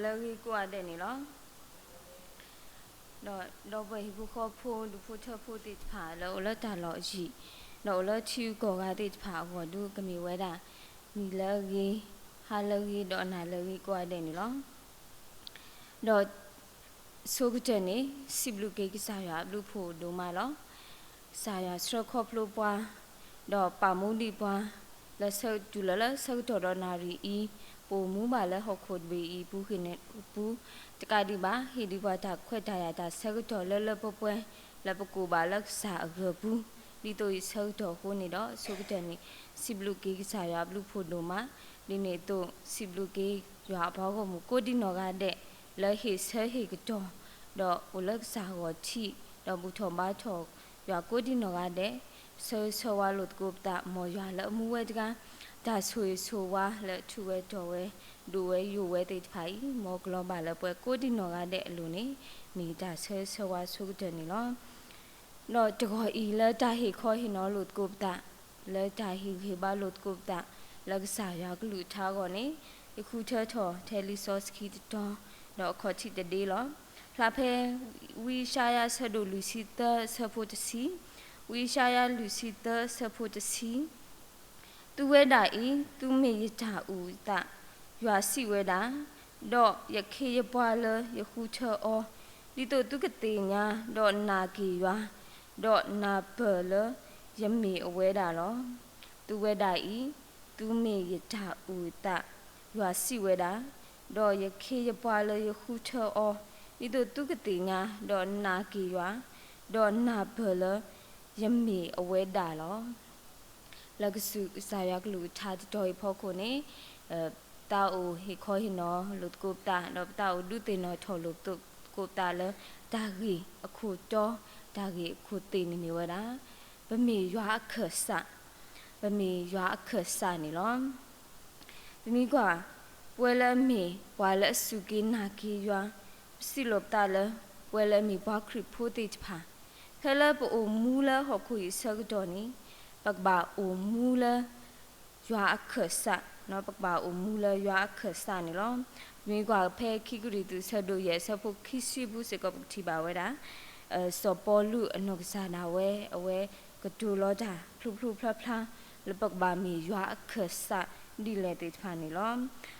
လၢဂ့ၤကိးဂၤဒဲးန့ၣ်လီၤ. ဒီးဒီပုၢ်ဝဲၢ်ဟံၣ်ဖိဃီဖိ ဒူၣ်ဖိထၢဖိသ့ၣ်တဖၣ် လၢအိၣ်လၢတၢ်လီၢ်ယံၤ ဒီးအိၣ်လၢထံဂုၤကီၢ်ဂၤသ့ၣ်တဖၣ်အဂီၢ်ဒု ကမ့ၢ်ဝဲဒၣ် နံၤလၢအဂ့ၤ, ဟါလၢအဂ့ၤ ဒီးနၤလၢအဂ့ၤကိးဂၤဒဲးန့ၣ်လီၤ. ဒီး ဆိကတၢၢ်န့ၣ် စံးဘျုးက့ၤကစၢ်ယွၤအဘျုးအဖှိၣ်ဒိၣ်မးလီၤ. ကစၢ်ယွၤဆှၢခီဖျိပှၤ ဒီးပာ်မူဒံးပှၤ လၢဆၢတုၤလၢ လၢဆၢကတီၢ်ဒီးနၣ်ရံၣ်အံၤ ပအိၣ်မူဘၣ်လၢဟီၣ်ခိၣ်တဘ့ၣ်အံၤပူၤဃ့ၢ်ပူၤ တကးဒံးဘၣ် ဟ့ၣ်ဒံးပှၤတၢ်ခွဲးတၢ်ယာ်တၢ်ဆၢကတီၢ်လၢလၢပှဲၤပှဲၤ လၢပကိးဘၣ်လၢကစၢ်အဂၢၢ်ပူၤ ဒ်သိးအံၤဆၢကတီၢ်အဃိန့ၣ်ဒီး ဆိကတၢၢ်န့ၣ် စံးဘျုးက့ၤကစၢ်ယွၤအဘျုးအဖှိၣ်ဒိၣ်မး, ဒ်န့ၣ်အသိး စံးဘျုးက့ၤယွၤအပှၤဂီၢ်မုၢ်ကိးဒံနီၢ်ဂၤဒဲး လၢဟ့ၣ်ဆၢဟ့ၣ်ကတီၢ် ဒီးအိၣ်လၢကစၢ်ဂီၤထံး ဒီးဘူၣ်ထီၣ်ဘါထီၣ်ယွၤကိးဒံနီၢ်ဂၤဒဲး, ဆၢဂ့ၤဆၢဝါလိာ်သကိးပသး မ်ယွၤလၢအမူဝဲတဂၤ, တၢ်ဆိၣ်ဂ့ၤဆိၣ်ဝါလၢအထူးဝဲတီၤဝဲ ဒိၣ်ဝဲယိာ်ဝဲသ့ၣ်တဖၣ်အံၤ မ်ကလီၤဘၣ်လၢပှဲၤကိးဒံနီၢ်ဂၤဒဲးအလိၤန့ၣ် မ့ၢ်တၢ်ဆၢဂ့ၤဆၢဝါဆိကတၢၢ်န့ၣ်လီၤ. ဒီးတဂီၤအံၤလၢတၢ်ဟ့ၣ်ခီဟ့ၣ်နီၤလိာ်သကိးပသး, လၢတၢ်ဟ့ၣ်ဂံၢ်ဟ့ၣ်ဘါလိာ်သကိးပသး လၢကစၢ်ယွၤကလုၢ်ကထါအဂီၢ်န့ၣ်, ယဃုထၢထီၣ်ထဲလံာ်စီဆှံတတီၤ, ဒီးအခီၣ်ထံးတဒ့လီၤ. ဖျါဖဲ ဝံယၡါယၤအဆၢဒိၣ်လွံၢ်ဆံသၢအဆၢဖိတဆံ, ဝံယၡါယၤလွံၢ်ဆံသၢအဆၢဖိတဆံ သုဝဲဒၣ်အံၤ သုမ့ၢ်ယတၢ်အုၣ်အသး, ယွၤစံးဝဲဒၣ်, ဒီးယခ့ယပှၤလၢယဃုထၢအီၤ, ဒ်သိးသုကသ့ၣ်ညါ, ဒီးနာ်က့ၤယွၤ, ဒီးနၢ်ပၢၢ်လၢယမ့ၢ်အဝဲဒၣ်လီၤ. သုဝဲဒၣ်အံၤ သုမ့ၢ်ယတၢ်အုၣ်အသး, ယွၤစံးဝဲဒၣ်, ဒီးယခ့ယပှၤလၢယဃုထၢအီၤ, ဒ်သိးသုကသ့ၣ်ညါ, ဒီးနာ်က့ၤယွၤ, ဒီးနၢ်ပၢၢ်လၢယမ့ၢ်အဝဲဒၣ်လီၤ. လၢကစၢ်ယွၤကလုၢ်ကထါတတီၤအံၤအဖီခိၣ်န့ၣ်, ပသးအိၣ်ဟ့ၣ်ခီဟ့ၣ်နီၤလိာ်သကိးပသး ဒီးပသးအိၣ်ဒုးသ့ၣ်နီၣ်ထီၣ်လိာ်သကိးပသးလၢ တၢ်ဂ့ၢ်အခိၣ်တီ, တၢ်ဂ့ၢ်အခိၣ်သ့ၣ်န့ၣ်မ့ၢ်ဝဲဒၣ်, ပမ့ၢ်ယွၤအခၢၣ်စး, ပမ့ၢ်ယွၤအခၢၣ်စးန့ၣ်လီၤ. ပမ့ၢ်ကွၢ်, ပဝဲလၢအမ့ၢ်ပှၤလၢအစူၢ်က့ၤနာ်က့ၤယွၤ, ပစံးလိာ်ပသးလၢ ပဝဲလၢအမ့ၢ်ပှၤခရံာ်ဖိသ့ၣ်တဖၣ်, ဖဲလၢပအိၣ်မူလၢဟီၣ်ခိၣ်အံၤအဆၢကတီၢ်န့ၣ်, ပကဘၣ်အိၣ်မူလၢ ယွၤအခၢၣ်စး, ပကဘၣ်အိၣ်မူလၢယွၤအခၢၣ်စးန့ၣ်လီၤ. ပမ့ၢ်ကွၢ်ဖဲခံကရံၣ်သူးအဆၢဒိၣ်ယဲၢ်အဆၢဖိခံဆံပူၤစ့ၢ်ကီး ပကထံၣ်ဘၣ်ဝဲဒၣ်, စီၤပီလူးအနီၢ်ကစၢ်ဒၣ်ဝဲ အဝဲကတိၤလီၤတၢ်ဖျိဖျိဖျါဖျါ လၢပကဘၣ်မ့ၢ်ယွၤအခၢၣ်စးဒ်လဲၣ်သ့ၣ်တဖၣ်န့ၣ်လီၤ.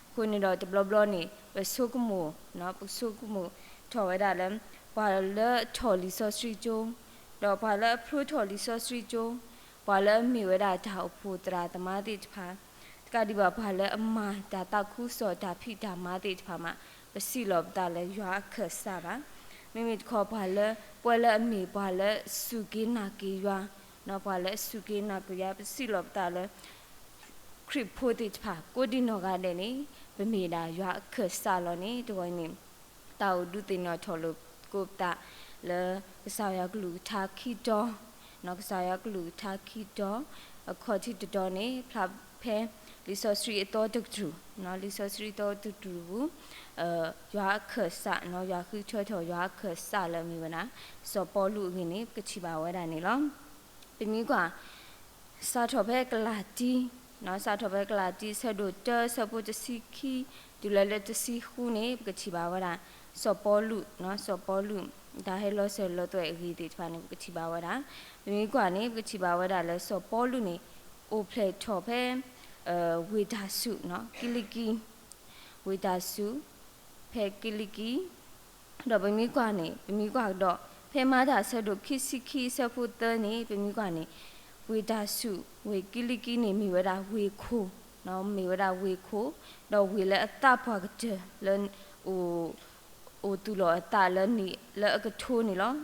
အဃိန့ၣ်ဒီးတဘျီဘျီန့ၣ် ပဆိကမိၣ်, ပဆိကမိၣ်ထီၣ်ဝဲဒၣ်လၢ ပှၤလၢအထီၣ်လံာ်စီဆှံကၠိ, ဒီးပှၤလၢအဖျိထီၣ်လံာ်စီဆှံကၠိ, ပှၤလၢအမ့ၢ်ဝဲဒၣ်တၢ်အိၣ်ဖှိၣ်သရၣ်သမါသ့ၣ်တဖၣ်, တကးဒံးဘၣ် ပှၤလၢအမၤတၢ်သးခုကစီၣ်တၢ်ဖံးတၢ်မၤသ့ၣ်တဖၣ်မး ပစံးလီၤပသးလၢယွၤအခၢၣ်စးဘၣ်. မ့မ့ၢ်တခီ ပှၤလၢ ပဝဲလၢအမ့ၢ်ပှၤလၢအစူၢ်က့ၤနာ်က့ၤယွၤ, ပှၤလၢအစူၢ်က့ၤနာ်က့ၤယွၤ ပစံးလီၤပသးလၢ ခရံာ်ဖိသ့ၣ်တဖၣ် ကိးဒံနီၢ်ဂၤဒဲးန့ၣ် ပမ့ၢ်ဒၣ်ယွၤအခၢၣ်စးလီၤန့ၣ် တဂီၤအံၤန့ၣ် တၢ်အိၣ်ဒုးသ့ၣ်နီၣ်ထီၣ်လိာ်သကိးပသး လၢကစၢ်ယွၤကလုၢ်ကထါခံတီၤ, ကစၢ်ယွၤကလုၢ်ကထါခံတီၤ, အခီၣ်ထံးတတီၤန့ၣ် ဖျါဖဲ လံာ်စီဆှံအသီတကတြူၢ်, လံာ်စီဆှံအသီတကတြူၢ်ပူၤ, ယွၤအခၢၣ်စး, ယွၤဃုထၢထီၣ်ယွၤအခၢၣ်စးလၢအမ့ၢ်ဝဲဒၣ် စီၤပီလူးအဂ့ၢ်န့ၣ် ပကထံၣ်ဘၣ်ဝဲဒၣ်န့ၣ်လီၤ. ပမ့ၢ်ကွၢ် စးထီၣ်ဖဲကလၤတံ, စးထီၣ်ဖဲကလၤတံ အဆၢဒိၣ်တၢ အဆၢဖိတဆံခံ တုၤလၢလၢတဆံဃုန့ၣ် ပကထံၣ်ဘၣ်ဝဲဒၣ် စီၤပီလူး, စီၤပီလူး တၢ်ဟဲလီၤစၢၤလီၤသွဲၣ်အဂ့ၢ်သ့ၣ်တဖၣ်န့ၣ် ပကထံၣ်ဘၣ်ဝဲဒၣ်. ပမ့ၢ်ကွၢ်န့ၣ် ပကထံၣ်ဘၣ်ဝဲဒၣ်လၢစီၤပီလူးန့ၣ် အိၣ်ဖျဲၣ်ထီၣ်ဖဲ ဝ့ၢ်တၤစူး, ကံလံကံ, ဝ့ၢ်တၤစူး, ဖဲကံလံကံ ဒီးပမ့ၢ်ကွၢ်န့ၣ် ပမ့ၢ်ကွၢ်ကဒီး ဖဲမၤတၢ်အဆၢဒိၣ်ခံဆံခံအဆၢဖိသၢန့ၣ် ပမ့ၢ်ကွၢ်န့ၣ် ဝ့ၢ်တၤစူး ဝ့ၢ်ကံလံကံန့ၣ် မ့ၢ်ဝဲဒၣ်ဝ့ၢ်ခိၣ်, မ့ၢ်ဝဲဒၣ်ဝ့ၢ်ခိၣ်, ဒီးဝ့ၢ်လၢအသးပှၢ်ကတၢၢ်လၢ အိၣ်သူၣ်လီၤအသးလၢနံၣ်လၢအကထိန့ၣ်လီၤ.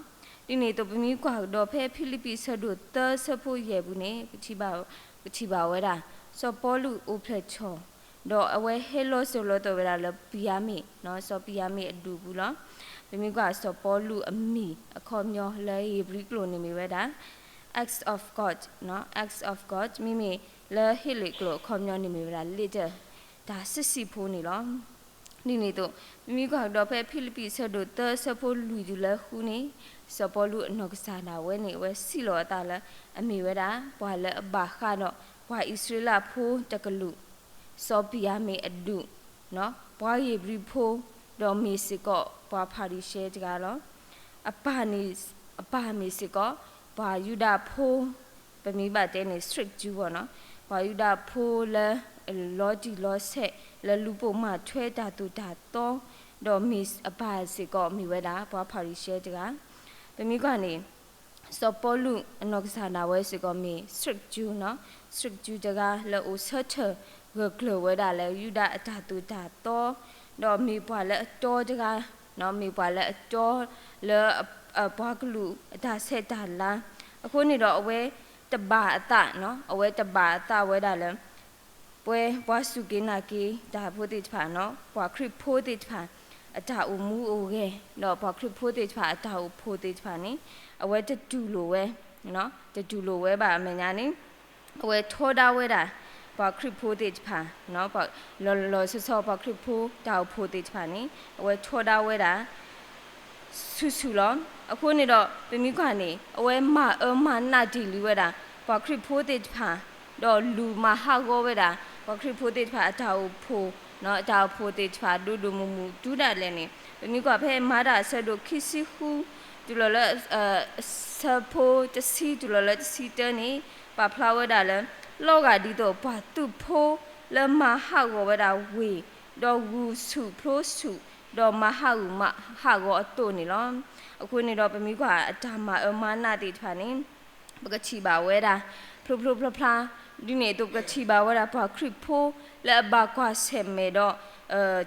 ဒ်န့ၣ်အသိး ပမ့ၢ်ကွၢ်ကဒီးဖဲဖံလံးပံးအဆၢဒိၣ်သၢအဆၢဖိယဲၢ်ပူၤန့ၣ် ပထံၣ်ဘၣ်ဝဲဒၣ် စီၤပီလူးအိၣ်ဖျဲၣ်ထီၣ် ဒီးအဝဲဟဲလီၤစၢၤလီၤသွဲၣ်ဝဲဒၣ်လၢပံၤယၤမ့ၣ်, စီၤပံၤယၤမ့ၣ်အဒူၣ်ပူၤလီၤ. ပမ့ၢ်ကွၢ်စီၤပီလူးအမံၤအခီပညီလၢဧ့ၤဘြံၤကျိာ်န့ၣ်မ့ၢ်ဝဲဒၣ် acts of God, acts of God မ့မ့ၢ်လၢဟ့လ့ၣ်ကျိာ်အခီပညီန့ၣ်မ့ၢ်ဝဲဒၣ် letter တၢ်စံးဆံးဖိန့ၣ်လီၤ. ဒ်န့ၣ်အသိး ပမ့ၢ်ကွၢ်ကဒီးဖဲဖံလံးပံးအဆၢဒိၣ်သၢအဆၢဖိလွံၢ်တုၤလၢဃုန့ၣ် စီၤပီလူးအနီၢ်ကစၢ်ဒၣ်ဝဲန့ၣ် အဝဲစံးလီၤအသးလၢ အမ့ၢ်ဝဲဒၣ် ပှၤလၢအဘၣ်ဃးဒီးပှၤအံၣ်စရ့လးဖိတကလုာ်, စီၤပံၤယၤမ့ၣ်အဒူၣ်, ပှၤဧ့ၤဘြံၤဖိ ဒီးမ့ၢ်စ့ၢ်ကီးပှၤဖၤရံၤၡဲတဂၤလီၤ. အပၢ်န့ၣ်, အပၢ်မ့ၢ်စ့ၢ်ကီး ပှၤယူဒၤဖိ, ပမ့ၢ်ဘၣ်တဲန့ၣ် strict Jew ဘၣ်နီၤ, ပှၤယူဒၤဖိလၢ လီၤတံၢ်လီၤဆဲး လၢလူၤပိာ်မၤထွဲတၢ်သိၣ်တၢ်သီ, ဒီးမ့ၢ်အပၢ်စ့ၢ်ကီးမ့ၢ်ဝဲဒၣ် ပှၤဖၤရံၤၡဲတဂၤ. ပမ့ၢ်ကွၢ်န့ၣ် စီၤပီလူးအနီၢ်ကစၢ်ဒၣ်ဝဲစ့ၢ်ကီးမ့ၢ် strict Jew နီၤ, strict Jew တဂၤလၢအိၣ်ဆၢထၢၣ်ဂၢၢ်ကျၢၤဝဲဒၣ်လၢယူဒၤအတၢ်သိၣ်တၢ်သီ, ဒီးမ့ၢ်ပှၤလၢအတီတဂၤ, မ့ၢ်ပှၤလၢအတီလၢ ပှၤကလုာ်အတၢ်ဆဲးတၢ်လၤ, အဃိန့ၣ်ဒီးအဝဲတဘၣ်အသး, အဝဲတဘၣ်အသးဝဲဒၣ်လၢ ပှၤစူၢ်က့ၤနာ်က့ၤတၢ်ဖိသ့ၣ်တဖၣ်နီၤ, ပှၤခရံာ်ဖိသ့ၣ်တဖၣ် အတၢ်အိၣ်မူအိၣ်ဂဲၤ, ဒီးပှၤခရံာ်ဖိသ့ၣ်တဖၣ်အတၢ်အိၣ်ဖှိၣ်သ့ၣ်တဖၣ်န့ၣ် အဝဲတတူၢ်လိာ်ဝဲ, တတူၢ်လိာ်ဝဲဘၣ်အမဲာ်ညါန့ၣ်, အဝဲထီဒါဝဲဒၣ် ပှၤခရံာ်ဖိသ့ၣ်တဖၣ်, လီၤလီၤဆီဆီပှၤခရံာ်ဖိတၢ်အိၣ်ဖှိၣ်သ့ၣ်တဖၣ်န့ၣ် အဝဲထီဒါဝဲဒၣ် ဆူၣ်ဆူၣ်လီၤ. အဃိန့ၣ်ဒီး ပမ့ၢ်ကွၢ်န့ၣ် အဝဲမၤအၢမၤနးတ့ၢ်လံဝဲဒၣ် ပှၤခရံာ်ဖိသ့ၣ်တဖၣ်, ဒီးလူၤမၤဟးဂီၤဝဲဒၣ် ပှၤခရံာ်ဖိသ့ၣ်တဖၣ်အတၢ်အိၣ်ဖှိၣ်, အတၢ်အိၣ်ဖှိၣ်သ့ၣ်တဖၣ် ဒိၣ်ဒိၣ်မုၢ်မုၢ် တုၤဒၣ်လဲာ်န့ၣ် ပမ့ၢ်ကွၢ်ဖဲမၤတၢ်အဆၢဒိၣ်ခံဆံဃု တုၤလီၤလၢ အဆၢဖိတဆံတုၤလီၤလၢတဆံတၢန့ၣ် ပာ်ဖျါဝဲဒၣ်လၢ လီၤဂာ်ဒ်သိးပှၤသုးဖိလၢမၤဟးဂီၤဝဲဒၣ်ဝ့ၢ်, ဒီးဂုာ်ဆူၣ်ဖျိဆူၣ်, ဒီးမၤဟးဂူာ်မၤဟးဂီၤအသိးန့ၣ်လီၤ. အဃိန့ၣ်ဒီး ပမ့ၢ်ကွၢ်အတၢ်မၤအၢမၤနးသ့ၣ်တဖၣ်န့ၣ် ပကထံၣ်ဘၣ်ဝဲဒၣ် ဖျိဖျိဖျါဖျါ, ဒ်န့ၣ်အသိး ပကထံၣ်ဘၣ်ဝဲဒၣ် ပှၤခရံာ်ဖိလၢအဘၣ်ကွၢ်ဆၢၣ်မဲာ်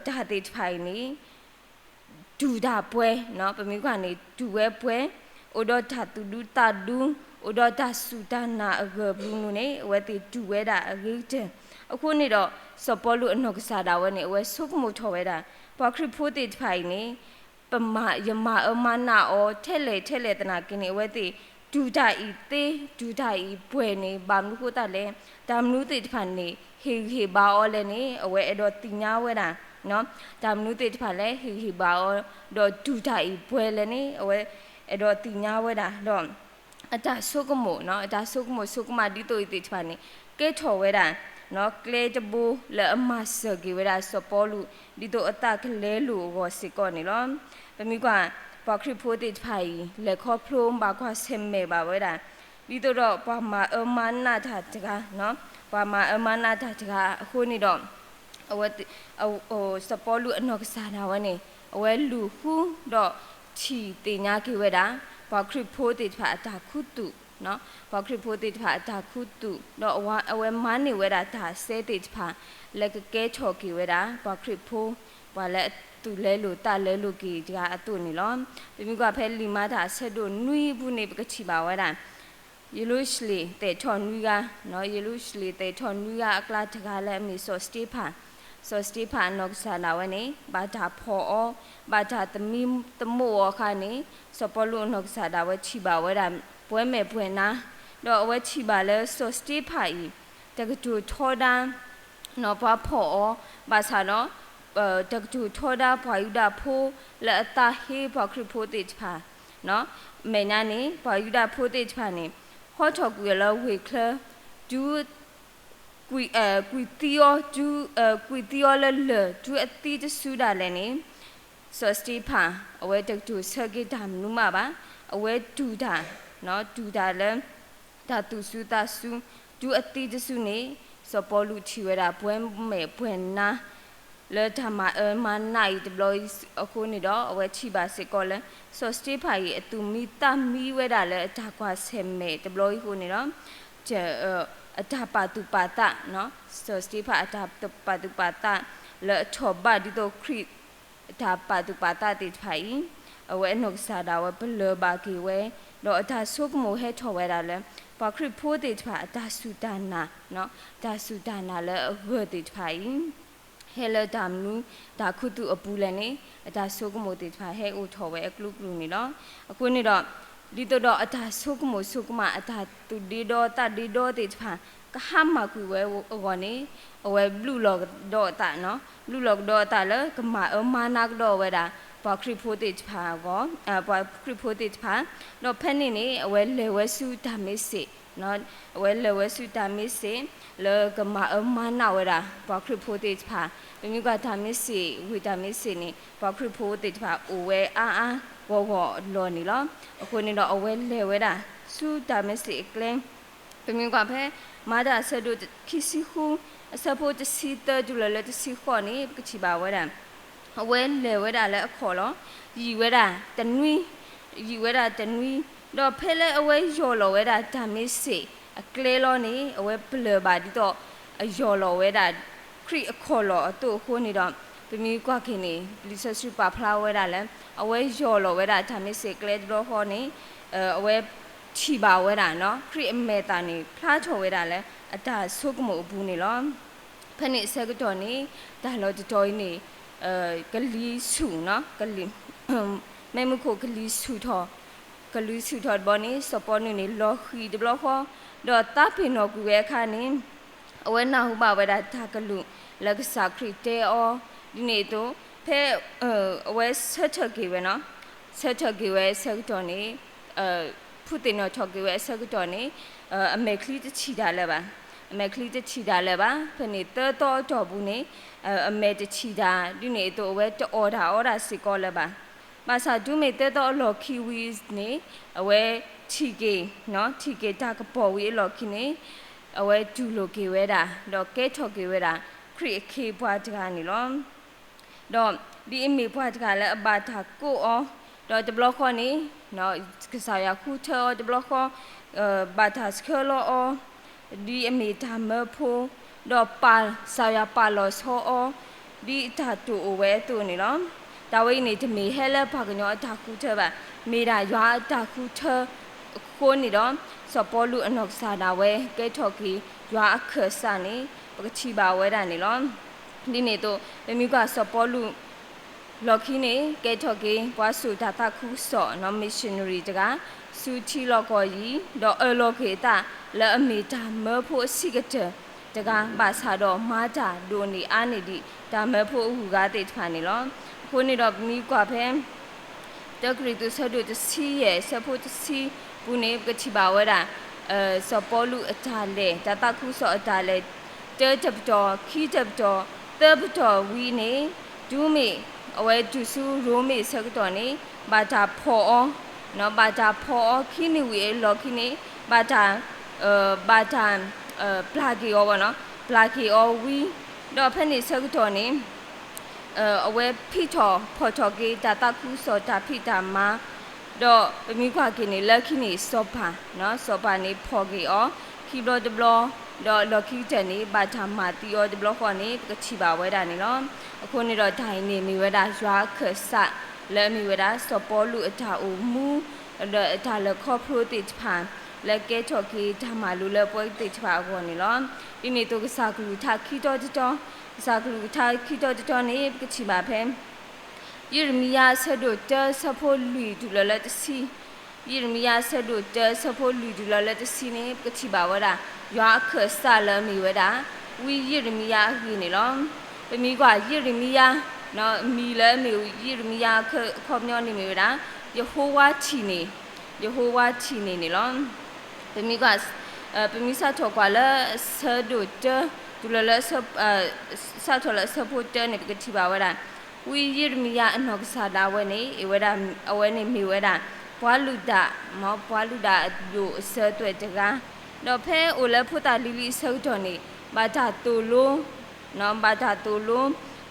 ဒီး တၢ်သ့ၣ်တဖၣ်အံၤန့ၣ် တူၢ်တၢ်ပှဲၤ, ပမ့ၢ်ကွၢ်န့ၣ် တူၢ်ဝဲပှဲၤ, အိၣ်ဒီးတၢ်သူၣ်ဒူသးဒူ, အိၣ်ဒီးတၢ်စူၢ်တၢ်နာ်အဂၢၢ်အကျၢၤန့ၣ် အဝဲသ့ၣ်တူၢ်ဝဲဒၣ်အဂ့ၤကတၢၢ်. အဃိန့ၣ်ဒီး စီၤပီလူးအနီၢ်ကစၢ်ဒၣ်ဝဲန့ၣ် အဝဲဆိကမိၣ်ထီၣ်ဝဲဒၣ် ပှၤခရံာ်ဖိသ့ၣ်တဖၣ်အံၤန့ၣ် ပမၤ ယမၤအၢမၤနးအီၤထဲလဲၣ်ထဲလဲၣ်သနာ်က့န့ၣ် အဝဲသ့ၣ် တူၢ်တၢ်အံၤသ့, တူၢ်တၢ်အံၤပှဲၤန့ၣ် ဘၣ်မနုၤဃိသတးလဲၣ်, တၢ်မနုၤသ့ၣ်တဖၣ်န့ၣ် ဟ့ၣ်ဂံၢ်ဟ့ၣ်ဘါအီၤလဲၣ်န့ၣ် အဝဲအဲၣ်ဒိးသ့ၣ်ညါဝဲဒၣ်, တၢ်မနုၤသ့ၣ်တဖၣ်လဲၣ် ဟ့ၣ်ဂံၢ်ဟ့ၣ်ဘါအီၤ ဒီးတူၢ်တၢ်အံၤပှဲၤလဲၣ်န့ၣ် အဝဲအဲၣ်ဒိးသ့ၣ်ညါဝဲဒၣ် ဒီး အတၢ်ဆိကမိၣ်, အတၢ်ဆိကမိၣ်ဆိကမးဒ်သိးအံၤသ့ၣ်တဖၣ်န့ၣ် ကဲထီၣ်ဝဲဒၣ် ကျဲတဘိလၢအမၤစၢၤက့ၤဝဲဒၣ်စီၤပီလူး ဒ်သိးအသးကလဲလိာ်အဂီၢ်စ့ၢ်ကီးန့ၣ်လီၤ. ပမ့ၢ်ကွၢ် ပှၤခရံာ်ဖိသ့ၣ်တဖၣ်အံၤ လဲၤခီဖျိဘၣ်ကွၢ်ဆၢၣ်မဲာ်ဘၣ်ဝဲဒၣ် ဒ်သိးဒီးပှၤမၤအၢမၤနးတၢ်တဂၤ, ပှၤမၤအၢမၤနးတၢ်တဂၤအဃိန့ၣ်ဒီး အဝဲ စီၤပီလူးအနီၢ်ကစၢ်ဒၣ်ဝဲန့ၣ် အဝဲလူၤဃုဒီးထံၣ်သ့ၣ်ညါက့ၤဝဲဒၣ် ပှၤခရံာ်ဖိသ့ၣ်တဖၣ်အတၢ်ခူသူၣ်, ပှၤခရံာ်ဖိသ့ၣ်တဖၣ်အတၢ်ခူသူၣ် ဒီးအဝဲမၤန့ၢ်ဝဲဒၣ်တၢ်စဲသ့ၣ်တဖၣ် လၢကကဲထီၣ်က့ၤဝဲဒၣ် ပှၤခရံာ်ဖိ ပှၤလၢအသူၣ်လဲလိာ်သးလဲလိာ်က့ၤတဂၤအသိးန့ၣ်လီၤ. ပမ့ၢ်ကွၢ်ဖဲလံာ်မၤတၢ်အဆၢဒိၣ်နွံအပူၤန့ၣ် ပကထံၣ်ဘၣ်ဝဲဒၣ် ယရူၤၡလ့ၣ်သဲးထီၣ်နွံဂၤ, ယရူၤၡလ့ၣ်သဲးထီၣ်နွံဂၤအကျါတဂၤလၢအမ့ၢ်စီၤစတ့ဖၣ်, စီၤစတ့ဖၣ်အနီၢ်ကစၢ်ဒၣ်ဝဲန့ၣ် ဘၣ်တၢ်ဖီၣ်အီၤ, ဘၣ်တၢ်သမံသမိးအီၤအခါန့ၣ် စီၤပီလူးအနီၢ်ကစၢ်ဒၣ်ဝဲထံၣ်ဘၣ်ဝဲဒၣ် ပှဲၤမဲာ်ပှဲၤနါ, ဒီးအဝဲထံၣ်ဘၣ်လၢစီၤစတ့ဖၣ်အံၤ တကတိၤထီဒါ ပှၤဖီၣ်အီၤ ဘၣ်ဆၣ်ဒီး တကတိၤထီဒါပှၤယူဒၤဖိလၢအသးဟ့ပှၤခရံာ်ဖိသ့ၣ်တဖၣ်, အမဲာ်ညါန့ၣ် ပှၤယူဒၤဖိသ့ၣ်တဖၣ်န့ၣ် ဟီထီၣ်ကွံာ်အီၤလၢဝ့ၢ်ချၢ တုၤ ကွံာ်သံအီၤ တုၤ ကွံာ်သံအီၤလၢလၢၢ် တုၤအသံတစုဒၣ်လဲာ်န့ၣ် စီၤစတ့ဖၣ် အဝဲတကတိၤဆၢက့ၤတၢ်မနုၤမးဘၣ်, အဝဲတူၢ်တၢ်, တူၢ်တၢ်လၢ တၢ်သူၣ်စူၤသးစူၤ တုၤအသံတစုန့ၣ် စီၤပီလူးထံၣ်ဝဲဒၣ်ပှဲၤမဲာ်ပှဲၤနါ လၢတၢ်မၤအၢမၤနးအံၤတဘျီအံၤအဃိန့ၣ်ဒီး အဝဲထံၣ်ဘၣ်စ့ၢ်ကီးလၢ စီၤစတ့ဖၣ်အံၤ အသူၣ်မံသးမံဝဲဒၣ်လၢအတၢ်ကွၢ်ဆၢၣ်မဲာ်တဘျီအံၤအဃိန့ၣ်ဒီး အတၢ်ပာ်သူၣ်ပာ်သး, စီၤစတ့ဖၣ်အတၢ်ပာ်သူၣ်ပာ်သး လၢအထီၣ်ဘးဒ်သိးခရံာ် အတၢ်ပာ်သူၣ်ပာ်သးသ့ၣ်တဖၣ်အံၤ အဝဲအနီၢ်ကစၢ်ဒၣ်ဝဲပလၢၢ်ဘၣ်က့ၤဝဲ, ဒီးအတၢ်ဆိကမိၣ်ဟဲထီၣ်ဝဲဒၣ်လၢ ပှၤခရံာ်ဖိသ့ၣ်တဖၣ်အတၢ်စူၢ်တၢ်နာ်, တၢ်စူၢ်တၢ်နာ်လၢအဂၢၢ်သ့ၣ်တဖၣ်အံၤ ဟဲလၢတၢ်မနုၤ တၢ်ခူသူၣ်အပူၤလဲၣ်န့ၣ် အတၢ်ဆိကမိၣ်သ့ၣ်တဖၣ်ဟဲအိၣ်ထီၣ်ဝဲအကျိၤကျိၤန့ၣ်လီၤ. အဃိန့ၣ်ဒီး ဒ်သိးဒီးအတၢ်ဆိကမိၣ်ဆိကမး အတၢ်သူၣ်ဒ့ဒီသးဒ့ဒီသ့ၣ်တဖၣ် ကဟါမၢ်ကွံာ်ဝဲအဂီၢ်န့ၣ် အဝဲဘျုးလီၤကဒီးအသး, ဘျုးလီၤကဒီးအသးလၢကမၤအၢမၤနးကဒီးဝဲဒၣ် ပှၤခရံာ်ဖိသ့ၣ်တဖၣ်အဂီၢ်, ပှၤခရံာ်ဖိသ့ၣ်တဖၣ်, ဒီးဖဲန့ၣ်န့ၣ် အဝဲလဲၤဝဲဆူတၢ်မ့ၢ်စ့ၣ် အဝဲလဲၤဝဲဆူတၢ်မ့ၢ်စ့ၣ် လၢကမၤအၢမၤနးဝဲဒၣ် ပှၤခရံာ်ဖိသ့ၣ်တဖၣ်. ပမ့ၢ်ကွၢ်တၢ်မ့ၢ်စ့ၣ် ဝ့ၢ်တၢ်မ့ၢ်စ့ၣ်န့ၣ် ပှၤခရံာ်ဖိသ့ၣ်တဖၣ် အိၣ်ဝဲအါအါဂီၢ်ဂီၢ်အလီၢ်န့ၣ်လီၤ. အဃိန့ၣ်ဒီး အဝဲလဲၤဝဲဒၣ် ဆူတၢ်မ့ၢ်စ့ၣ်အကျဲ ပမ့ၢ်ကွၢ်ဖဲ မၤတၢ်အဆၢဒိၣ်ခံဆံဃု အဆၢဖိတဆံသၢတုၤလၢလၢတဆံဃိးန့ၣ် ပကထံၣ်ဘၣ်ဝဲဒၣ် အဝဲလဲၤဝဲဒၣ်လၢအခီၣ်လီၤ. ယံာ်ဝဲဒၣ်တနွံ, ယံာ်ဝဲဒၣ်တနွံ, ဒီးဖဲလၢအဝဲယီၢ်လီၤဝဲဒၣ်တၢ်မ့ၢ်စ့ၣ်အကျဲလီၤန့ၣ် အဝဲပလၢၢ်ဘၣ်ဒ်သိး အယီၢ်လီၤဝဲဒၣ် ခရံာ်အခီၣ်လီၢ်အသိးအဃိန့ၣ်ဒီး ပမ့ၢ်ကွၢ်က့ၤန့ၣ် လံာ်စီဆှံပာ်ဖျါဝဲဒၣ်လၢ အဝဲယီၢ်လီၤဝဲဒၣ်တၢ်မ့ၢ်စ့ၣ်အကျဲတဘျီဃီန့ၣ် အဝဲထံၣ်ဘၣ်ဝဲဒၣ် ခရံာ်အမဲာ်သၣ်န့ၣ် ဖျါထီၣ်ဝဲဒၣ်လၢအတၢ်ဆိကမိၣ်အပူၤန့ၣ်လီၤ. ဖဲန့ၣ်အဆၢကတီၢ်န့ၣ် တၢ်လီၢ်တတီၤအံၤန့ၣ် ကလံၤဆူၣ်, မ့ၢ်မူခိၣ်ကလံၤဆူၣ်ထီၣ်, ကလံၤဆူၣ်ထီၣ်တဘျီန့ၣ် စီၤပီလူးန့ၣ် လီၤဃံၤတဘျီဃီ, ဒီးသးပ့ၤနီၣ်ကွံာ်ဝဲအခါန့ၣ် အဝဲနၢ်ဟူဘၣ်ဝဲဒၣ်တၢ်ကလုၢ်လၢကစၢ်ခရံာ်တဲအီၤ ဒ်န့ၣ်အသိး ဖဲ အဝဲဆၢထၢၣ်က့ၤဝဲနီၤ, ဆၢထၢၣ်က့ၤဝဲအဆၢကတီၢ်န့ၣ် ဖုသ့ၣ်နီၣ်ထီၣ်က့ၤဝဲအဆၢကတီၢ်န့ၣ် အမဲာ်ချံတထံၣ်တၢ်လၢၤဘၣ်, အမဲာ်ချံတထံၣ်တၢ်လၢၤဘၣ်. ဖဲန့ၣ်သၢသီအတီၢ်ပူၤန့ၣ် အမဲာ်တထံၣ်တၢ် ဒ်န့ၣ်အသိး အဝဲတအီၣ်တၢ်အီတၢ်စ့ၢ်ကီးလၢၤဘၣ်. ဘၣ်ဆၣ်တုၤမ့ၢ်သၢသီအလီၢ်ခံဝံၤန့ၣ် အဝဲထံၣ်က့ၤ, ထံၣ်က့ၤတၢ်ကပီၤဝံၤအလီၢ်ခံန့ၣ် အဝဲတူၢ်လိာ်က့ၤဝဲဒၣ် ဒီးကဲထီၣ်က့ၤဝဲဒၣ် ခရံာ်အခ့အပှၤတဂၤန့ၣ်လီၤ. ဒီးဒ်အမ့ၢ်ပှၤတဂၤလၢအဘၣ်တၢ်ကိးအီၤ, ဒီးတဘျီဃီန့ၣ် ကစၢ်ယွၤဃုထၢအီၤတဘျီဃီ, ဘၣ်တၢ်ဆှၢလီၤအီၤ ဒ်အမ့ၢ်တၢ်မၢဖိ, ဒီးပၢ်ကစၢ်ယွၤပာ်လီၤဆီအီၤ ဒ်အတၢ်တိာ်အိၣ်ဝဲအသိးန့ၣ်လီၤ. တၢ်ဝဲအံၤန့ၣ် တမ့ၢ်ဟဲလၢပှၤကညီအတၢ်ဃုထၢဘၣ်, မ့ၢ်ဒၣ်ယွၤအတၢ်ဃုထၢအဃိန့ၣ်ဒီး စီၤပီလူးအနီၢ်ကစၢ်ဒၣ်ဝဲ ကဲထီၣ်က့ၤယွၤအခၢၣ်စးန့ၣ် ပကထံၣ်ဘၣ်ဝဲဒၣ်န့ၣ်လီၤ. ဒ်န့ၣ်အသိး ပမ့ၢ်ကွၢ်စီၤပီလူး လီၢ်ခံန့ၣ် ကဲထီၣ်က့ၤပှၤစိာ်တၢ်သးခုကစီၣ် missionary တဂၤ ဆူထံလီၢ်ကီၢ်အံၤ, ဒီးအၢၣ်လီၤက့ၤအသးလၢအမ့ၢ်တၢ်မၢဖိအဆံးကတၢၢ်တဂၤ ဘၣ်ဆၣ်ဒီးမၤတၢ်ဒိၣ်န့ၢ်အါန့ၢ်ဒံး တၢ်မၢဖိအဂုၤအဂၤသ့ၣ်တဖၣ်န့ၣ်လီၤ. အဃိန့ၣ်ဒီးပမ့ၢ်ကွၢ်ဖဲ တၢကရံၣ်သူးဆၢဒိၣ်တဆံယဲၢ် ဆၢဖိတဆံပူၤန့ၣ် ပကထံၣ်ဘၣ်ဝဲဒၣ် စီၤပီလူးအတၢ်လဲၤ တၢ်သးခုကစီၣ်အတၢ်လဲၤ တၢတပတီၢ် ခံတပတီၢ် သၢပတီၢ်ဝံၤန့ၣ် တုၤမ့ၢ် အဝဲတုၤဆူရိမ့ၤအဆၢကတီၢ်န့ၣ် ဘၣ်တၢ်ဖီၣ်အီၤ, ဘၣ်တၢ်ဖီၣ်အီၤခံနံၣ်ဝံၤအလီၢ်ခံန့ၣ် ဘၣ်တၢ် ဘၣ်တၢ် ပျၢ်က့ၤအီၤ, ပျၢ်က့ၤအီၤဝံၤ ဒီးဖဲန့ၣ်ဆၢကတီၢ်န့ၣ် အဝဲဖံးထီၣ်ဖီၣ်ထီၣ်က့ၤ တၢ်သးခုကစီၣ်တၢ်ဖံးတၢ်မၤ, ဒီးပမ့ၢ်ကွၢ်က့ၤန့ၣ် လၢခံန့ၣ် စီၤပၤ, စီၤပၤန့ၣ်ဖီၣ်က့ၤအီၤ ခံဘျီတဘျီ, ဒီးလီၢ်ခံကတၢၢ်န့ၣ် ဘၣ်တၢ်မၤသံအီၤတဘျီဃီန့ၣ် ပကထံၣ်ဘၣ်ဝဲဒၣ်န့ၣ်လီၤ. အဃိန့ၣ်ဒီးတၢ်အံၤန့ၣ် မ့ၢ်ဝဲဒၣ်ယွၤအခၢၣ်စး လၢအမ့ၢ်ဝဲဒၣ် စီၤပီလူးအတၢ်အိၣ်မူ ဒီးအတၢ်လဲၤခီဖျိသ့ၣ်တဖၣ် လၢကဲထီၣ်က့ၤတၢ်မၤလိလၢပှၤသ့ၣ်တဖၣ်အဂီၢ်န့ၣ်လီၤ. ဒ်န့ၣ်အသိးကစၢ်ကလုၢ်ကထါခံတီတတီၤ, ကစၢ်ကလုၢ်ကထါခံတီတတီၤန့ၣ် ပကထံၣ်ဘၣ်ဖဲ ယံးရမံယၤအဆၢဒိၣ်တၢ ဆၢဖိလွံၢ်တုၤလီၤလၢတဆံ, ယံးရမံယၤအဆၢဒိၣ်တၢ ဆၢဖိလွံၢ်တုၤလီၤလၢတဆံန့ၣ် ပကထံၣ်ဘၣ်ဝဲဒၣ် ယွၤအခၢၣ်စးလၢအမ့ၢ်ဝဲဒၣ် ဝံယံးရမံယၤအဂ့ၢ်န့ၣ်လီၤ. ပမ့ၢ်ကွၢ်ယံးရမံယၤ, မံၤလၢအမ့ၢ်ယံးရမံယၤအခီပညီန့ၣ်မ့ၢ်ဝဲဒၣ် ယဟိဝၤထံၣ်န့ၣ်, ယဟိဝၤထံၣ်န့ၣ်န့ၣ်လီၤ. ပမ့ၢ်ကွၢ်, ပမ့ၢ်စးထီၣ်ကွၢ်လၢအဆၢဒိၣ်တၢ တုၤလီၤလၢ စးထီၣ်လၢအဆၢဖိတၢန့ၣ် ပကထံၣ်ဘၣ်ဝဲဒၣ် ဝံယံးရမံယၤအနီၢ်ကစၢ်ဒၣ်ဝဲန့ၣ် အဝဲန့ၣ်မ့ၢ်ဝဲဒၣ် ပှၤလုၢ်တၢ်, ပှၤလုၢ်တၢ်အဒိၣ်အဆၢသွဲၣ်တဂၤ, ဒီးဖဲအိၣ်လၢဖိသၣ်လံၤလံၤအဆၢကတီၢ်န့ၣ် ဘၣ်တၢ်သိၣ်လိ ဘၣ်တၢ်သိၣ်လိ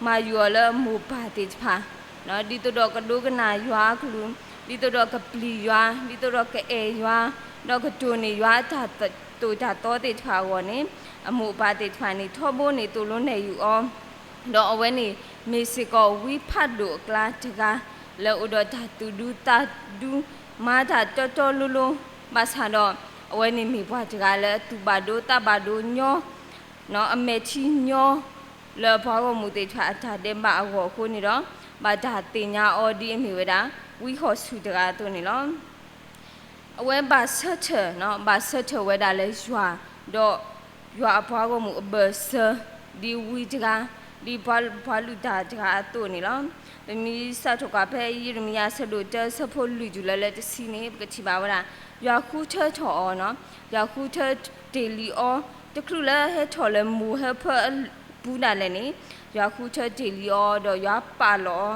မၤယုာ်အီၤလၢအမိၢ်ပၢ်သ့ၣ်တဖၣ်, ဒ်သိးဒီးကဒိကနၣ်ယွၤအကလုၢ်, ဒ်သိးဒီးကပျံၤယွၤ, ဒ်သိးဒီးကအဲၣ်ယွၤ, ဒီးကတိၢ်န့ၢ်ယွၤအတၢ်သိၣ်တၢ်သီသ့ၣ်တဖၣ်အဂီၢ်န့ၣ် အမိၢ်အပၢ်သ့ၣ်တဖၣ်န့ၣ် ထီဘိန့ၣ်သိၣ်လိနဲၣ်ယုာ်အီၤ, ဒီးအဝဲန့ၣ်မ့ၢ်စ့ၢ်ကီးဝံဖးဒိၣ်အကျါတဂၤ လၢအအိၣ်ဒီးတၢ်သူၣ်ဒူသးဒူ မၤတၢ်တီတီလိၤလိၤ, ဘၣ်ဆၣ်ဒီး အဝဲန့ၣ်မ့ၢ်ပှၤတဂၤလၢအသူၣ်ဘၣ်ဒိသးဘၣ်ဒိညီ အမဲာ်ထံညီ လၢပှၤဂီၢ်မုၢ်သ့ၣ်တဖၣ်အတၢ်ဒဲးဘးအဂီၢ်အဃိန့ၣ်ဒီး ဘၣ်တၢ်သ့ၣ်ညါအီၤဒ်အမ့ၢ်ဝဲဒၣ် ဝံဟီၣ်ဆူၣ်တဂၤအသိးန့ၣ်လီၤ. အဝဲဘၣ်ဆၢထၢၣ်, ဘၣ်ဆၢထၢၣ်ဝဲဒၣ်လၢယွၤ, ဒီးယွၤအပှၤဂီၢ်မုၢ်အဘၢၣ်စၢၤ ဒ်ဝံတဂၤ, ဒ်ပှၤလုၢ်တၢ်တဂၤအသိးန့ၣ်လီၤ. ပမ့ၢ်စးထီၣ်ကွၢ်ဖဲယံးရမံယၤအဆၢဒိၣ်တၢ အဆၢဖိလွံၢ်တုၤလၢလၢတဆံန့ၣ် ပကထံၣ်ဘၣ်ဝဲဒၣ် ယွၤဃုထၢထီၣ်အီၤ, ယွၤဃုထၢတ့ၢ်လံအီၤ, တချုးလၢဟဲထီၣ်လၢမိၢ်ဟၢဖၢအပူၤဒၣ်လဲာ်န့ၣ်, ယွၤဃုထၢတ့ၢ်လံအီၤ ဒီးယွၤပာ်လီၤ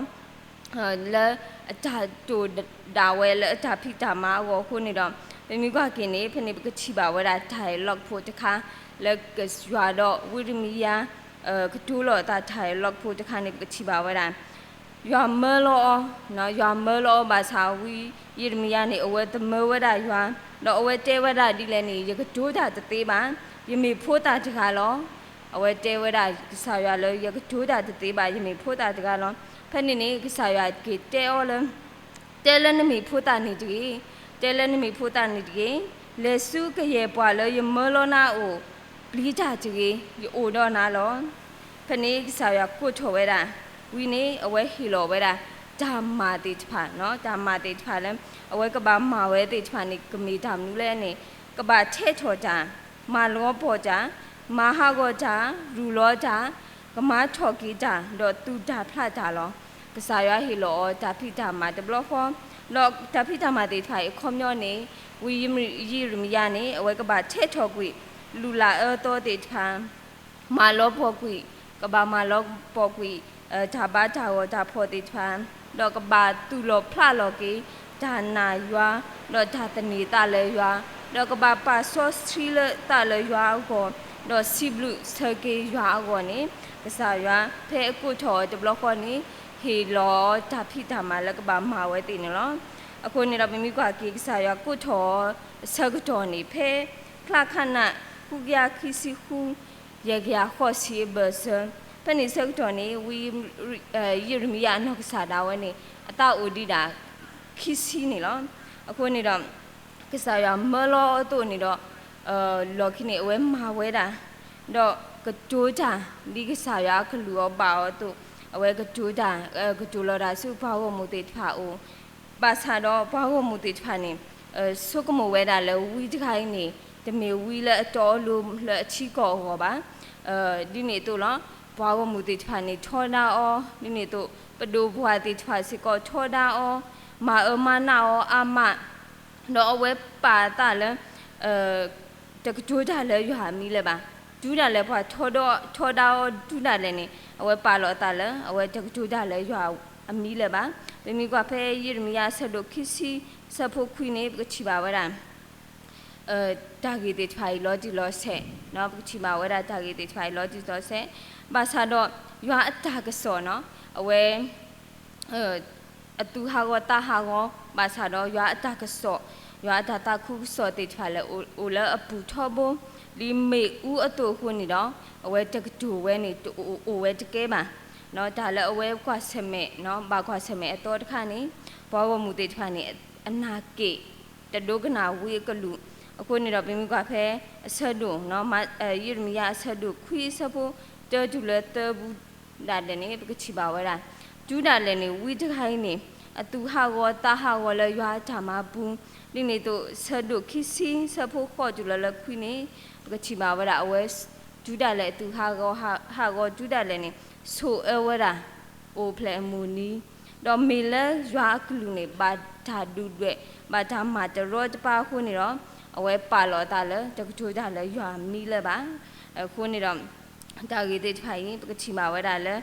အီၤ လၢအတၢ်တိာ်ဒၣ်ဝဲလၢအတၢ်ဖံးတၢ်မၤအဂီၢ်အဃိန့ၣ်ဒီး, ပမ့ၢ်ကွၢ်က့ၤန့ၣ် ဖဲန့ၣ်ပကထံၣ်ဘၣ်ဝဲဒၣ်တၢ်အဲၣ်လီၤကဖိးတခါ လၢကစၢ်ယွၤဒီးဝံယံးရမံယၤ ကတိၤလီၤအသးတၢ်အဲၣ်လီၤကဖိးတခါန့ၣ် ပကထံၣ်ဘၣ်ဝဲဒၣ် ယွၤမၢလီၤအီၤ, ယွၤမၢလီၤအီၤဘၣ်ဆၣ် ဝံယံးရမံယၤန့ၣ် အဝဲတမၢဝဲဒၣ်ယွၤ, ဒီးအဝဲတဲဝဲဒၣ်ဒ်လဲၣ်န့ၣ် ယကတိၤတၢ်တသ့ဘၣ်, ယမ့ၢ်ဖိသၣ်တဂၤလီၤ. အဝဲတဲဝဲဒၣ်ကစၢ်ယွၤလၢ ယကတိၤတၢ်တသ့ဘၣ်, ယမ့ၢ်ဖိသၣ်တဂၤလီၤ. ဖဲန့ၣ်န့ၣ် ကစၢ်ယွၤက့ၤတဲအီၤလၢ တဲလၢနမ့ၢ်ဖိသၣ်န့ၣ်တဂ့ၤ, တဲလၢနမ့ၢ်ဖိသၣ်န့ၣ်တဂ့ၤ, လဲၤဆူကယဲၢ်ပှၤလၢယမၢလီၤနၤအအိၣ် ပျံၤတၢ်တဂ့ၤ, ယအိၣ်ဒီးနၤလီၤ. ဖဲန့ၣ်ကစၢ်ယွၤကိးထီၣ်ဝဲဒၣ်, ဝံၤန့ၣ် အဝဲဟ့ၣ်လီၤဝဲဒၣ် တၢ်မၤသ့ၣ်တဖၣ်, တၢ်မၤသ့ၣ်တဖၣ်လၢ အဝဲကဘၣ်မၤဝဲသ့ၣ်တဖၣ်န့ၣ် ကမ့ၢ်တၢ်မနုၤလဲၣ်န့ၣ်, ကဘၣ်ထဲးထီၣ်တၢ်, မၤလီၤပှီၢ်တၢ်, မၤဟးဂီၤတၢ်, ရူၢ်လီၤတၢ်, ကမၤထီၣ်က့ၤတၢ်, ဒီးသူၣ်တၢ်ဖျးတၢ်လီၤ. ကစၢ်ယွၤဟ့ၣ်လီၤအီၤတၢ်ဖံးတၢ်မၤတဘျီဃီ, ဒီးတၢ်ဖံးတၢ်မၤသ့ၣ်တဖၣ်အံၤအခီပညီန့ၣ်, ဝံယံးရမံယၤန့ၣ် အဝဲကဘၣ်ထဲးထီၣ်ကွံာ် လုၢ်လၢ်အၢသီသ့ၣ်တဖၣ် မၤလီၤပှီၢ်ကွံာ်, ကဘၣ်မၤလီၤပှီၢ်ကွံာ် တၢ်ဘါတၢ်ဂီၤတၢ်ဖှီၣ်သ့ၣ်တဖၣ်, ဒီးကဘၣ်သူၣ်လီၤဖျးလီၤက့ၤ တၢ်နာ်ယွၤ, ဒီးတၢ်သန့ၤသးလၢယွၤ, ဒီးကဘၣ်ပာ်စီဆှံလၢသးလၢယွၤအဂီၢ်, ဒီးစံးဘျုးဆၢက့ၤယွၤအဂီၢ်န့ၣ်, ကစၢ်ယွၤဖဲအကိးထီၣ်အီၤတဘျီဃီန့ၣ်, ဟ့ၣ်လီၤအီၤတၢ်ဖံးတၢ်မၤလၢကဘၣ်မၤဝဲသ့ၣ်န့ၣ်လီၤ. အဃိန့ၣ်ဒီးပမ့ၢ်ကွၢ်က့ၤ ကစၢ်ယွၤကိးထီၣ်အီၤအဆၢကတီၢ်န့ၣ် ဖဲဖျါခးနး ဃုကယၤခံဆံဃု ယဲၢ်ကယၤဃိးဆံအဘၢၣ်စၢၤ, ဖဲန့ၣ်ဆၢကတီၢ်န့ၣ် ဝံယံးရမံယၤအနီၢ်ကစၢ်ဒၣ်ဝဲန့ၣ် အသးအိၣ်ဒံးဒၣ်ခံဆံန့ၣ်လီၤ. အဃိန့ၣ်ဒီး ကစၢ်ယွၤမၢလီၤအီၤအသိးန့ၣ်ဒီး လီၢ်ခံန့ၣ် အဝဲမၤဝဲဒၣ် ဒီးကတိၤတၢ် ဒ်ကစၢ်ယွၤအကလုၢ်အီၤဘၣ်အီၤအသိး, အဝဲကတိၤတၢ် ကတိၤလီၤတၢ်ဆူပှၤဂီၢ်မုၢ်သ့ၣ်တဖၣ်အအိၣ်, ဘၣ်ဆၣ်ဒီးပှၤဂီၢ်မုၢ်သ့ၣ်တဖၣ်န့ၣ် ဆိကမိၣ်ဝဲဒၣ်လၢဝံတဂၤအံၤန့ၣ် တမ့ၢ်ဝံလၢအတီအလိၤလၢအထံကီၢ်အဂီၢ်ဘၣ်. ဒ်န့ၣ်အသိးလီၤ. ပှၤဂီၢ်မုၢ်သ့ၣ်တဖၣ်န့ၣ်ထီဒါအီၤ, ဒ်န့ၣ်အသိး ပဒိၣ်ပှၢ်သ့ၣ်တဖၣ်စ့ၢ်ကီးထီဒါအီၤ, မၤအၢမၤနးအီၤအါမး, ဒီးအဝဲပာ်အသးလၢ တကတိၤတၢ်လၢယွၤအမံၤလၢၤဘၣ်. တုၤဒၣ်လဲာ်ပှၤထီဒါအီၤတုၤဒၣ်လဲာ်န့ၣ် အဝဲပာ်လီၤအသးလၢ အဝဲတကတိၤတၢ်လၢယွၤအမံၤလၢၤဘၣ်. ပမ့ၢ်ကွၢ်ဖဲယံးရမံယၤအဆၢဒိၣ်ခံဆံ ဆၢဖိခွံန့ၣ် ပကထံၣ်ဘၣ်ဝဲဒၣ် တၢ်ဂ့ၢ်သ့ၣ်တဖၣ်အံၤလီၤတံၢ်လီၤဆဲး, ပကထံၣ်ဘၣ်ဝဲဒၣ်တၢ်ဂ့ၢ်သ့ၣ်တဖၣ်အံၤလီၤတံၢ်လီၤဆဲး, ဘၣ်ဆၣ်ဒီးယွၤအတၢ်ကစီၣ်န့ၣ် အဝဲ အသူၣ်ဟးဂီၤသးဟးဂီၤ ဘၣ်ဆၣ်ဒီးယွၤအတၢ်ကစီၣ်, ယွၤအတၢ်သးခုကစီၣ်သ့ၣ်တဖၣ်လၢအိၣ်လၢအပူၤထီဘိ ဒ်မ့ၣ်အူအသိးအဃိန့ၣ်ဒီး အဝဲတကတိၤဝဲန့ၣ် တအိၣ်ဝဲတကဲဘၣ်. တၢ်လၢအဝဲကွၢ်ဆၢၣ်မဲာ် ဘၣ်ကွၢ်ဆၢၣ်မဲာ်အသီတခါန့ၣ် ပှၤဂီၢ်မုၢ်သ့ၣ်တဖၣ်န့ၣ် အနာ်က့ၣ် တဒိကနၣ်ဝံအကလုၢ်. အဃိန့ၣ်ဒီး ပမ့ၢ်ကွၢ်ဖဲအဆၢဒိၣ် ယံးရမံယၤအဆၢဒိၣ်ခွံအဆၢဖိတၢတုၤလၢသၢပူၤဒၣ်လဲာ်န့ၣ် ပကထံၣ်ဘၣ်ဝဲဒၣ် တုၤဒၣ်လဲာ်န့ၣ် ဝံတဂၤအံၤန့ၣ် အသူၣ်ဟးဂီၤသးဟးဂီၤလၢယွၤအတၢ်မၤပူၤ, ဒ်န့ၣ်အသိး ဆၢဒိၣ်ခံဆံဆၢဖိဃိးတုၤလၢလၢခွံန့ၣ် ပကထံၣ်ဘၣ်ဝဲဒၣ်အဝဲ တုၤဒၣ်လဲာ်အသူၣ်ဟးဂီၤ ဟးဂီၤတုၤဒၣ်လဲာ်န့ၣ် ဆိၣ်အၢဝဲဒၣ် အိၣ်ဖျဲၣ်အမုၢ်နံၤ, ဒီးမ့ၢ်လၢယွၤအကလုၢ်န့ၣ် ဘၣ်တၢ်ဒုၣ်ဒွဲၣ် ဘၣ်တၢ်မၤတရီတပါအဃိန့ၣ်ဒီး အဝဲပာ်လီၤအသးလၢ တကတိၤတၢ်လၢယွၤအမံၤလၢၤဘၣ်. အဃိန့ၣ်ဒီး တၢ်ဂ့ၢ်သ့ၣ်တဖၣ်အံၤ ပကထံၣ်ဘၣ်ဝဲဒၣ်လၢ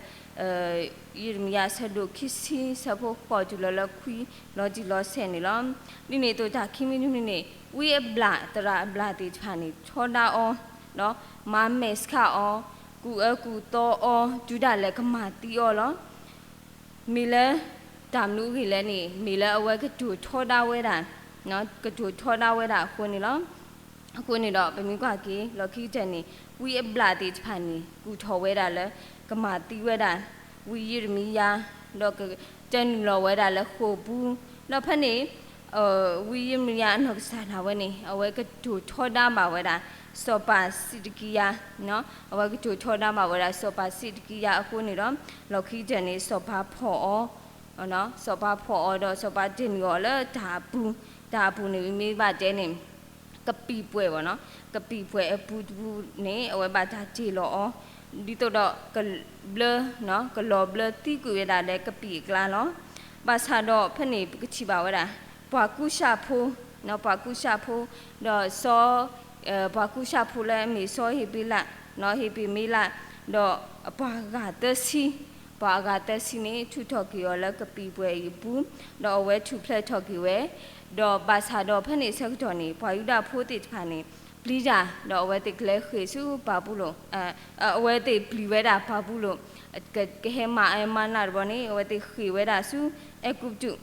ယံးရမံယၤအဆၢဒိၣ်ခံဆံဆၢဖိဃိးတုၤလၢလၢခွံ လီၤတံၢ်လီၤဆဲးန့ၣ်လီၤ. ဒ်န့ၣ်အသိးတၢ်ခံမံၤတမံၤန့ၣ် ဝံအဘျၣ်သရၣ်အဘျၣ်သ့ၣ်တဖၣ်န့ၣ် ထီဒါအီၤ မၤမဲာ်ဆှးအီၤ ကူၣ်အၢကူၣ်သီအီၤ တုၤဒၣ်လဲာ်ကမၤသံအီၤလီၤ. မ့ၢ်လၢ တၢ်မနုၤအဂ့ၢ်လဲၣ်န့ၣ် မ့ၢ်လၢအဝဲကတိၤထီဒါဝဲဒၣ် ကတိၤထီဒါဝဲဒၣ်အဃိန့ၣ်လီၤ. အဃိန့ၣ်ဒီး ပမ့ၢ်ကွၢ်က့ၤ လီၢ်ခံကတၢၢ်န့ၣ် ဝံအဘျၣ်သ့ၣ်တဖၣ်န့ၣ် ကူၣ်ထီၣ်ဝဲဒၣ်လၢ ကမၤသံဝဲဒၣ် ဝံယံးရမံယၤ ဒီးကတၢၢ်နုာ်လီၤဝဲဒၣ်လၢဃိာ်ပူၤ, ဒီးဖဲန့ၣ် ဝံယံးရမံယၤအနီၢ်ကစၢ်ဒၣ်ဝဲန့ၣ် အဝဲကတိၤထီဒါဘၣ်ဝဲဒၣ် စီၤပၤစံးတကံယၤ, အဝဲကတိၤထီဒါဘၣ်ဝဲဒၣ် စီၤပၤစံးတကံယၤအဃိန့ၣ်ဒီး လီၢ်ခံကတၢၢ်န့ၣ် စီၤပၤဖီၣ်အီၤ စီၤပၤဖီၣ်အီၤဒီး စီၤပၤတ့ၢ်နုာ်အီၤလၢတၢ်အပူၤ, တၢ်အပူၤန့ၣ် မ့ၢ်ဘၣ်တဲန့ၣ် ကပံာ်ပှဲၤဘၣ်နီၤ, ကပံာ်ပှဲၤအပူၤတပူၤန့ၣ် အဝဲဘၣ်တၢ်တ့ၢ်လီၤအီၤ, ဒ်သိးဒီးကဘျၢ, ကလီၤဘျၢသံကွံာ်ဝဲဒၣ်လၢကပံာ်အကျါလီၤ. ဘၣ်ဆၣ်ဒီးဖဲန့ၣ်ပကထံၣ်ဘၣ်ဝဲဒၣ် ပှၤကူၣ်ဆၣ်ဖိ, ပှၤကူၣ်ဆၣ်ဖိ, ဒီးစီၤ, ပှၤကူၣ်ဆၣ်ဖိလၢအမ့ၢ်စီၤဟ့းပ့လး, ဟ့းပ့မ့လး, ဒီးအပှၤဂၤသၢဆံ, ပှၤအဂၤသၢဆံန့ၣ် ထုးထီၣ်က့ၤအီၤလၢကပံာ်ပှဲၤအံၤအပူၤ, ဒီးအဝဲထူၣ်ဖျဲးထီၣ်က့ၤဝဲ, ဒီးဘၣ်ဆၣ်ဒီးဖဲန့ၣ်ဆၢကတီၢ်န့ၣ် ပှၤယူဒၤဖိသ့ၣ်တဖၣ်န့ၣ် ပျံၤတၢ်, ဒီးအဝဲသ့ၣ်ကလဲၤဃ့ၢ်ဆူဘၤဘူလိၣ်, အဝဲသ့ၣ်ပျံၤဝဲဒၣ်ဘၤဘူလိၣ်, ကဟဲမၤအၢမၤနးတဘျီန့ၣ် အဝဲသ့ၣ်ဃ့ၢ်ဝဲဒၣ်ဆူအဲၤကူပတူး,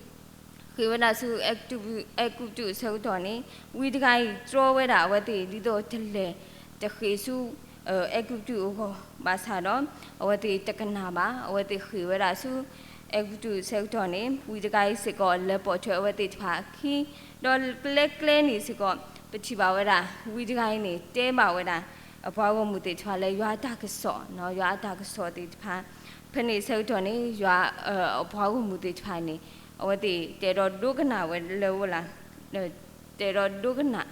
ဃ့ၢ်ဝဲဒၣ်ဆူအဲၤကူပတူးအဆၢကတီၢ်န့ၣ် ဝံတဂၤအံၤတြီဝဲဒၣ်အဝဲသ့ၣ် ဒ်သိးတလဲၤတဃ့ၢ်ဆူ အဲၤကူပတူးအဂီၢ်, ဘၣ်ဆၣ်ဒီး အဝဲသ့ၣ်တကနၣ်ဘၣ်, အဝဲသ့ၣ်ဃ့ၢ်ဝဲဒၣ်ဆူ အဲၤကူပတူးအဆၢကတီၢ်န့ၣ် ဝံတဂၤအံၤစ့ၢ်ကီး လဲၤပိာ်ထွဲအဝဲသ့ၣ်တဖၣ်အခံ, ဒီးကျဲကျဲန့ၣ်စ့ၢ်ကီး ပထံၣ်ဘၣ်ဝဲဒၣ် ဝံတဂၤအံၤန့ၣ် တဲဘၣ်ဝဲဒၣ် အပှၤဂီၢ်မုၢ်သ့ၣ်တဖၣ်လၢယွၤအတၢ်ကစီၣ်, ယွၤအတၢ်ကစီၣ်သ့ၣ်တဖၣ်, ဖဲန့ၣ်ဆၢကတီၢ်န့ၣ် ယွၤ, အပှၤဂီၢ်မုၢ်သ့ၣ်တဖၣ်န့ၣ် အဝဲသ့ၣ်တအဲၣ်ဒိးဒိကနၣ်ဝဲလၢဝဲလၢ တအဲၣ်ဒိးဒိကနၣ်,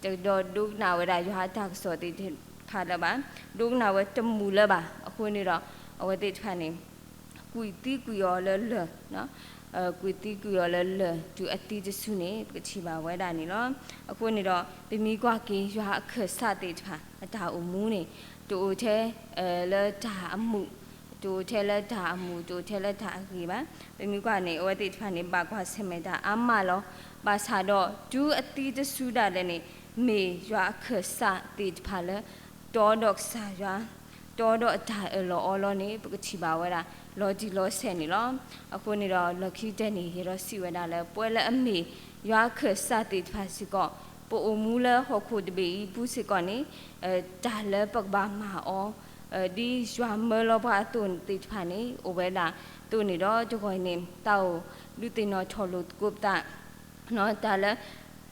တအဲၣ်ဒိးဒိကနၣ်ဝဲဒၣ်ယွၤအတၢ်ကစီၣ်သ့ၣ်တဖၣ်လၢၤဘၣ်, ဒိကနၣ်ဝဲတမုာ်လၢၤဘၣ်. အဃိန့ၣ်ဒီး အဝဲသ့ၣ်တဖၣ်န့ၣ် ကွံာ်သံကွံာ်အီၤလၢလၢၢ်, ကွံာ်သံကွံာ်အီၤလၢလၢၢ် တုၤအသံတစူၤန့ၣ် ပကထံၣ်ဘၣ်ဝဲဒၣ်န့ၣ်လီၤ. အဃိန့ၣ်ဒီး ပမ့ၢ်ကွၢ်က့ၤ ယွၤအခၢၣ်စးသ့ၣ်တဖၣ် အတၢ်အိၣ်မူန့ၣ် တအိၣ်ထဲ လၢတၢ်အမုာ်, တအိၣ်ထဲလၢတၢ်အမုာ်, တအိၣ်ထဲလၢတၢ်အဂ့ၤဘၣ်. ပမ့ၢ်ကွၢ်န့ၣ် အဝဲသ့ၣ်တဖၣ်န့ၣ် ဘၣ်ကွၢ်ဆၢၣ်မဲာ်တၢ်အါမးလီၤ. ဘၣ်ဆၣ်ဒီး တုၤအသံတစူၤဒၣ်လဲာ်န့ၣ် မ့ၢ်ယွၤအခၢၣ်စးသ့ၣ်တဖၣ်လၢ တီဒီးကစၢ်ယွၤ, တီဒီးအတၢ်အၢၣ်လီၤအီလီၤန့ၣ် ပကထံၣ်ဘၣ်ဝဲဒၣ် လီၤတံၢ်လီၤဆဲးန့ၣ်လီၤ. အဃိန့ၣ်ဒီး လီၢ်ခံကတၢၢ်န့ၣ် ယအဲၣ်ဒိးစံးဝဲဒၣ်လၢ ပဝဲလၢအမ့ၢ်ယွၤအခၢၣ်စးသ့ၣ်တဖၣ်စ့ၢ်ကီး ပအိၣ်မူလၢဟီၣ်ခိၣ်တဘ့ၣ်အံၤအပူၤစ့ၢ်ကီးန့ၣ် တၢ်လၢပကဘၣ်မၤအီၤ ဒ်ယွၤမၢလီၤပှၤအသိးသ့ၣ်တဖၣ်န့ၣ် အိၣ်ဝဲဒၣ်အသိးန့ၣ်ဒီး တဂီၢ်အံၤန့ၣ် တၢ်အိၣ်ဒုးသ့ၣ်နီၣ်ထီၣ်လိာ်သကိးပသး တၢ်လၢ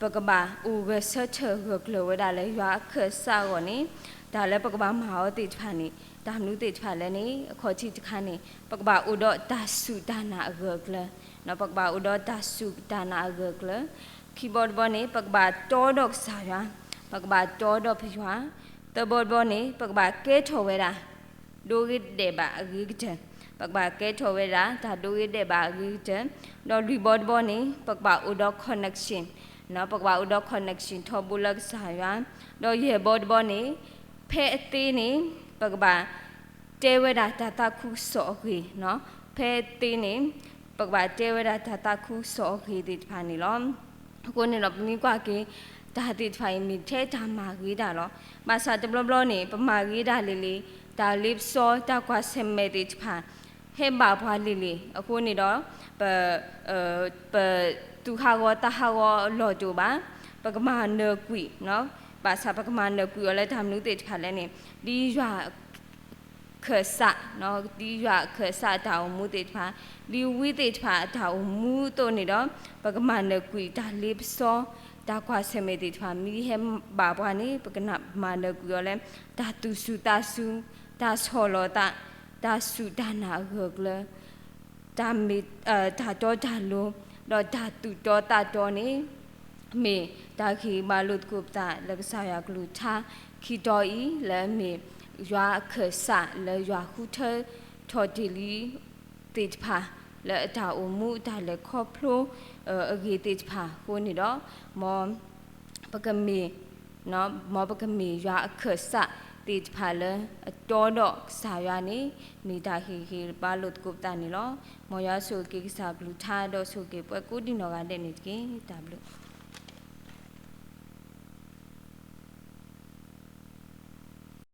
ပကဘၣ်အိၣ်ဂၢၢ်ဆၢထၢၣ်ဂၢၢ်ကျၢၤဝဲဒၣ်လၢယွၤအခၢၣ်စးအဂီၢ်န့ၣ် တၢ်လၢပကဘၣ်မၤအီၤသ့ၣ်တဖၣ်န့ၣ် တၢ်မနုၤသ့ၣ်တဖၣ်လဲၣ်န့ၣ် အခီၣ်ထံးတခါန့ၣ် ပကဘၣ်အိၣ်ဒီးတၢ်စူၢ်တၢ်နာ်အဂၢၢ်အကျၢၤ, ပကဘၣ်အိၣ်ဒီးတၢ်စူၢ်တၢ်နာ်အဂၢၢ်အကျၢၤ, ခံဘီတဘီန့ၣ် ပကဘၣ်တီဒီးကစၢ်ယွၤ, ပကဘၣ်တီဒီးပယွၤ, သၢဘီတဘီန့ၣ် ပကဘၣ်ကဲထီၣ်ဝဲဒၣ် ဒိဂ့ၤဒဲးဘးအဂ့ၤကတၢၢ်, ပကဘၣ်ကဲထီၣ်ဝဲဒၣ် တၢ်ဒိဂ့ၤဒဲးဘးအဂ့ၤကတၢၢ်, ဒီးလွံၢ်ဘီတဘီန့ၣ် ပကဘၣ်အိၣ်ဒီး connection, ပကဘၣ်အိၣ်ဒီး connection ထီဘိလၢကစၢ်ယွၤ, ဒီးယဲၢ်ဘီတဘီန့ၣ် ဖဲအသ့န့ၣ် ပကဘၣ်တဲဝဲဒၣ်တၢ်သးခုကစီၣ်အဂ့ၢ်, ဖဲအသ့န့ၣ် ပကဘၣ်တဲဝဲဒၣ်တၢ်သးခုကစီၣ်အဂ့ၢ်သ့ၣ်တဖၣ်န့ၣ်လီၤ. အဃိန့ၣ်ဒီး ပမ့ၢ်ကွၢ်က့ၤ တၢ်သ့ၣ်တဖၣ်အံၤ မ့ၢ်ထဲတၢ်မၤဂ့ၤတၢ်လီၤ. ဘၣ်ဆၣ်တဘျီဘျီန့ၣ် ပမၤဂ့ၤဒၣ်လံၤလံၤ တၢ်လ့ပစီ တၢ်ကွၢ်ဆၢၣ်မဲာ်သ့ၣ်တဖၣ် ဟဲဘၣ်ပှၤလံၤလံၤ, အဃိန့ၣ်ဒီး ပ ပသူၣ်ဟးဂီၤသးဟးဂီၤအလီၢ်တအိၣ်ဘၣ်, ပကမၤနၢၤကွံာ်, ဘၣ်ဆၣ်ပကမၤနၢၤကွံာ်အီၤလၢတၢ်မနုၤသ့ၣ်တဖၣ်လဲၣ်န့ၣ် ဒ်ယွၤ ခၢၣ်စး, ဒ်ယွၤအခၢၣ်စးအတၢ်အိၣ်မူသ့ၣ်တဖၣ်, ဒ်ဝံသ့ၣ်တဖၣ်အတၢ်အိၣ်မူအသိးန့ၣ်ဒီး ပကမၤနၢၤကွံာ်တၢ်လ့ပစီ, တၢ်ကွၢ်ဆၢၣ်မဲာ်သ့ၣ်တဖၣ် မ့ၢ်ဟဲဘၣ်ပှၤန့ၣ် ပကမၤနၢၤကွံာ်အီၤလၢ တၢ်သူၣ်စူၤသးစူၤ, တၢ်ဆီၣ်လီၤသး, တၢ်စူၢ်တၢ်နာ်အဂၢၢ်အကျၢၤ တၢ်မ့ၢ်, တၢ်တီတၢ်လိၤ, ဒီးတၢ်သူၣ်တီသးတီန့ၣ် မ့ၢ်တၢ်ဂ့ၤဘၣ်လိာ်သကိးပသးလၢကစၢ်ယွၤကလုၢ်ကထါ ခံတီၤအံၤ လၢအမ့ၢ်ယွၤအခၢၣ်စးလၢယွၤဃုထၢထီၣ်တ့ၢ်လံသ့ၣ်တဖၣ် လၢအတၢ်အိၣ်မူတၢ်လဲၤခီဖျိအဂ့ၢ်သ့ၣ်တဖၣ်အဃိန့ၣ်ဒီး မ်ပကမ့ၢ် မ်ပကမ့ၢ်ယွၤအခၢၣ်စးသ့ၣ်တဖၣ်လၢအတီဒီးကစၢ်ယွၤန့ၣ် မ့ၢ်တၢ်ဂ့ၤဂ့ၤဘၣ်လိာ်သကိးပသးန့ၣ်လီၤ. မ်ယွၤဆိၣ်ဂ့ၤက့ၤကစၢ်ကလုၢ်ကထါ ဒီးဆိၣ်ဂ့ၤက့ၤပှၤကိးဒံနီၢ်ဂၤဒဲးန့ၣ်တက့ၢ်. တၢ်ဘျုး